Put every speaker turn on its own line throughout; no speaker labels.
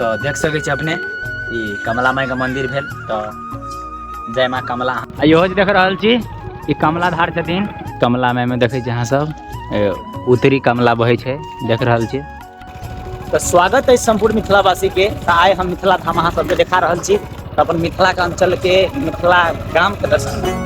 तऽ देख सकै छी अपने ई कमला माई के मंदिर भेल। तऽ जय माँ कमला। आ इहो जे देख रहल छी ई कमला धार छथिन। कमला माई में देखै छी अहाँ सब उत्तरी कमला बहै छै, देख रहल छी। तऽ स्वागत है सम्पूर्ण मिथिलावासी के। तऽ आइ हम मिथिला धाम अहाँ सबके देखा रहल छी, तऽ अपन मिथिला के अंचल के मिथिला गाम के दर्शन।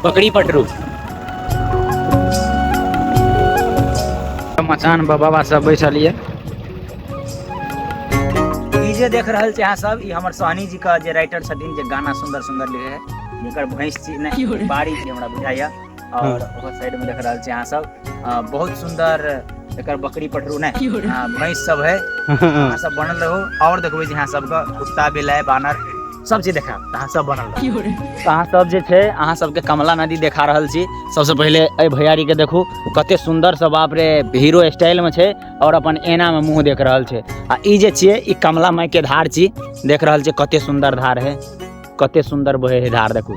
बकरी पटरू मचान पर बाबा सब बैसल ये। ई जे देख रहल छी अहाँ सब, ई हमर सहनी जी के जे राइटर छथिन, जे गाना सुंदर सुंदर लिखे है, जेकर भैंस छी नहीं बाड़ी छी हमरा बुझाइया। और ओकर साइड में देख रहल छी अहाँ सब, बहुत सुंदर एकर बकरी पटरू नहीं, भैंस सब है। अहाँ सब बनल रहो और देखबै जे अहाँ सबके कुत्ता बिलाइ बानर सब चीज देखायब, तऽ अहाँ सब बनल रहू। तऽ अहाँ सब जे छै, अहाँ सबके कमला नदी देखा रहल छी। सबसे पहिले एहि भैयारी के देखू कते सुंदर से, बाप रे, हीरो स्टाइल में छै और अपन एना में मुंह देख रहल छै। आ ई जे छियै ई कमला माई के धार छी, देख रहल छी कते सुंदर धार है, कते सुंदर बहे है धार। देखू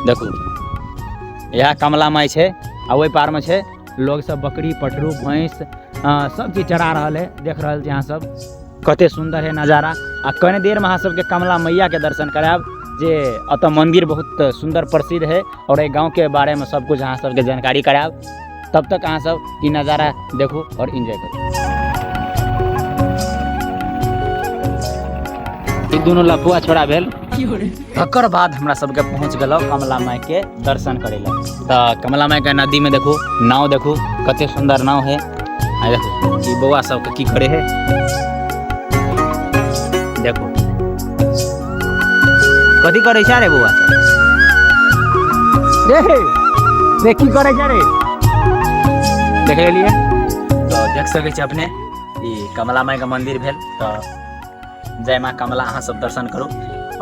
देखू, इएह कमला माई छै। आ ओहि पार में छै लोग सब बकरी पटरू भैंस सब चीज चरा रहल है। देख रहल छी अहाँ सब कते सुंदर है नजारा। आ कने देर में अहाँ सबके कमला मैया के दर्शन करायब, जे अतः मंदिर बहुत सुंदर प्रसिद्ध है और एहि गाँव के बारे में सब कुछ अहाँ सबके जानकारी करायब। तब तक अहाँ सब ई नजारा देखू और एंजॉय करू। ई दुनू लफुआ छोड़ा भेल। तकर बाद हमरा सबके पहुँच गेलहुँ कमला माई के दर्शन करे ला। तऽ कमला माई के नदी में देखू नाव, देखू कते सुंदर नाव है। आ देखू ई बौआ सबके की करे है, देखू कथी करे छै रे बौआ सब, रे रे की करे छै रे, देख लेलिए। तऽ देख सकै छी अपने ई कमला माई के मंदिर भेल। तऽ जय माँ कमला, अहाँ सब दर्शन करू।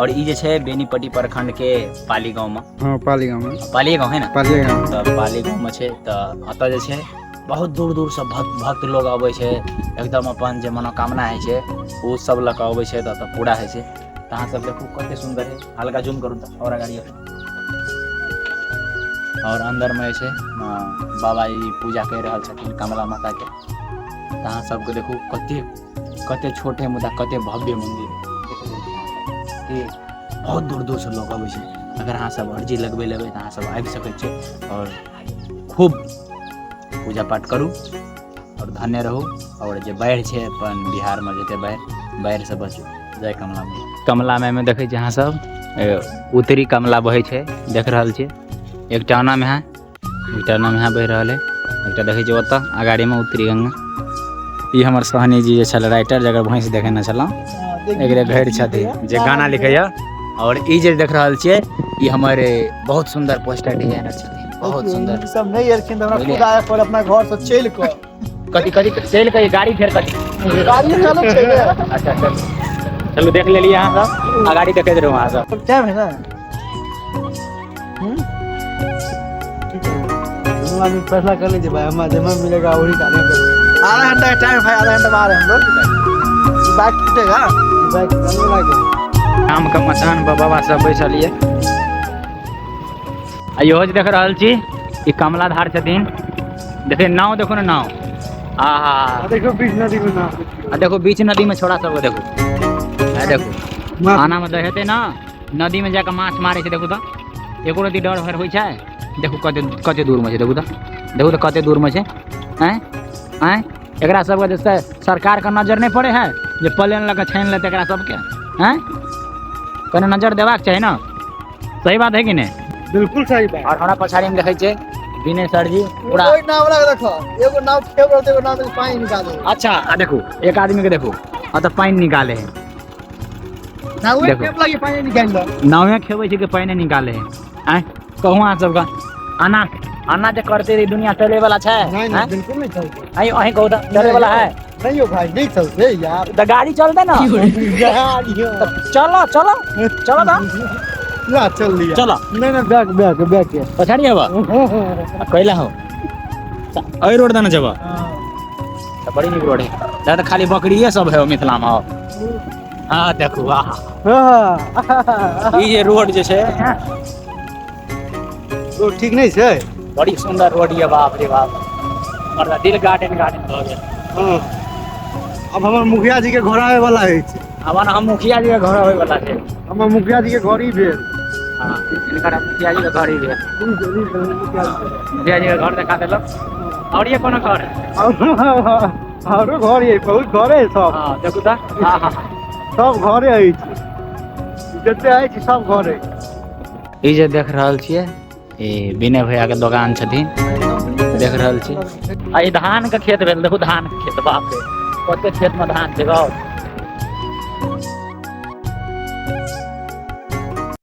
और ई जे छै बेनीपट्टी प्रखंड के पाली गाँव में।
हाँ, पाली गाँव में।
पाली गाँव है ना?
पाली गाँव।
तऽ पाली गाँव में छै। तऽ एतऽ जे छै बहुत दूर दूर से भक्त लोग अबै छै, एकदम अपन जे मनोकामना होइ छै ओ सब लऽ कऽ अबै छै, तऽ एतऽ पूरा होइ छै। तऽ अहाँ सब देखू कते सुन्दर है। हल्का जूम करू तऽ और अगाड़ी। और अंदर में जे छै बाबा जी पूजा करि रहल छथिन कमला माता के। तऽ अहाँ सबके देखू कते कते छोट है मुदा कते भव्य मंदिर है। बहुत दूर दूर से लोग अबै छै। अगर अहाँ सब अर्जी लगबै लेबै तऽ अहाँ सब आबि सकै छियै और खूब पूजा पाठ करू और धन्य रहू। और जे बाढ़ि छै अपन बिहार में जते बाढ़ि से बचू। जय कमला माई। कमला माई में देखै छी अहाँ सब उत्तरी कमला बहै छै, देख रहल छी। एकटा ओना में है, एकटा ओना में है बहि रहल है, एकटा देखै छी ओतऽ अगाड़ी में उत्तरी गंगा। ई हमर सहनी जी जे छल राइटर, जकर भैंस देखेने छलहुँ, एकरे घर छथिन जे गाना लिखैया। और ई जे देख रहल छियै ई हमर बहुत सुंदर पोस्टर डिजाइनर छथिन, बहुत सुंदर।
ई सब नहि एलखिन तऽ हमरा खुद आबऽ पड़ल अपना घर से चलि कऽ।
कथी कथी चलि कऽ? गाड़ी फेर कथी?
गाड़ी चलै छै ने।
अच्छा, अच्छा, चलू देख लेलियै अहाँ सब, अगाड़ी देखैत रहू अहाँ सब।
टाइम है ना? दोनों आदमी फैसला कर लीजिए भाई, हमारा जमा मिलेगा वही डालेंगे। आधा घंटा का टाइम भाई, आधा घंटा बाद हम लोग बाइक टूटेगा, बाइक चलने लागे।
आम के मचान पर बाबा सब बैसल ये। आ इहो जे देख रहल छी ई कमला धार छथिन। देखे नाव, देखो ना नाव, आहा
देखो बीच नदी में नाव।
आ देखो बीच नदी में छोड़ा सब, देखो आ देखो आना में दहेते ना नदी में जाके माछ मारे छै। देखो तऽ एको रति डर भर होइ छै। देखो कते कते दूर में छै, देखो तऽ, देखो तऽ कते दूर में छै। आँय आँय, एकरा सबके जे सरकार के नजर नहि पड़े है जे प्लेन लऽ के छानि लेतै एकरा सबके? आँय, कने नजर देबाक चाही ना। सही बात है कि नहीं?
बिल्कुल सही बात।
और हमरा पछाड़ी में देखै छियै विनय सर जी पूरा
ओहि नाव लगा देखो, एगो नाव खेब रहते, एगो नाव में पानी निकाले।
अच्छा, आ देखो एक आदमी के देखो, आ तऽ पानि निकाले है।
नावे
देखो।
खेब लगी पानी निकाल लो।
नावे खेबै छै के पानि निकाले है। आँय कहू अहाँ सबके, आना आना जे करते रही दुनिया चले वाला छै?
नहीं नहीं,
आँय?
बिल्कुल नहीं चलते।
आँय, अहीं कहू तऽ चले वाला है?
नहीं हो भाई, नहीं चलते यार।
तऽ गाड़ी चलते ना।
गाड़ी हो।
चलो चलो चलो तऽ।
मिथिला चल लिया।
चलो।
नहीं नहीं, बैक बैक बैक है।
पछाड़ी आबा कैला हो, एहि रोड दने जेबा तऽ बड़ी नीक रोड है। तऽ खाली बकरिए सब है मिथिला में। हाँ देखू, वाह, ई जे रोड जे छै
रोड ठीक नहीं छै।
बड़ी सुंदर रोड ये, बाप रे बाप, हमर तऽ दिल गार्डन गार्डन भऽ गेल।
हाँ। अब हमर मुखिया जी के घर आवे वाला अछि।
आब हम मुखिया जी के घर आवे वाला छै।
हमर मुखिया जी के घर ही भेल।
हाँ, हिनकर मुखिया जी के घर ही भेल। मुखिया जी के घर देखा देलक। और ये कोनो घर है?
आरो घर ये बहुत घर है सब।
हाँ देखू तऽ। हाँ हाँ
सब घरे अछि, जते अछि सब घरे।
ई जे देख रहल छियै ई विनय भैया के दोकान छथिन, देख रहल छी। आ ई धान के खेत भेल, देखू धान के खेत, बाप रे कते खेत में धान छै गौ।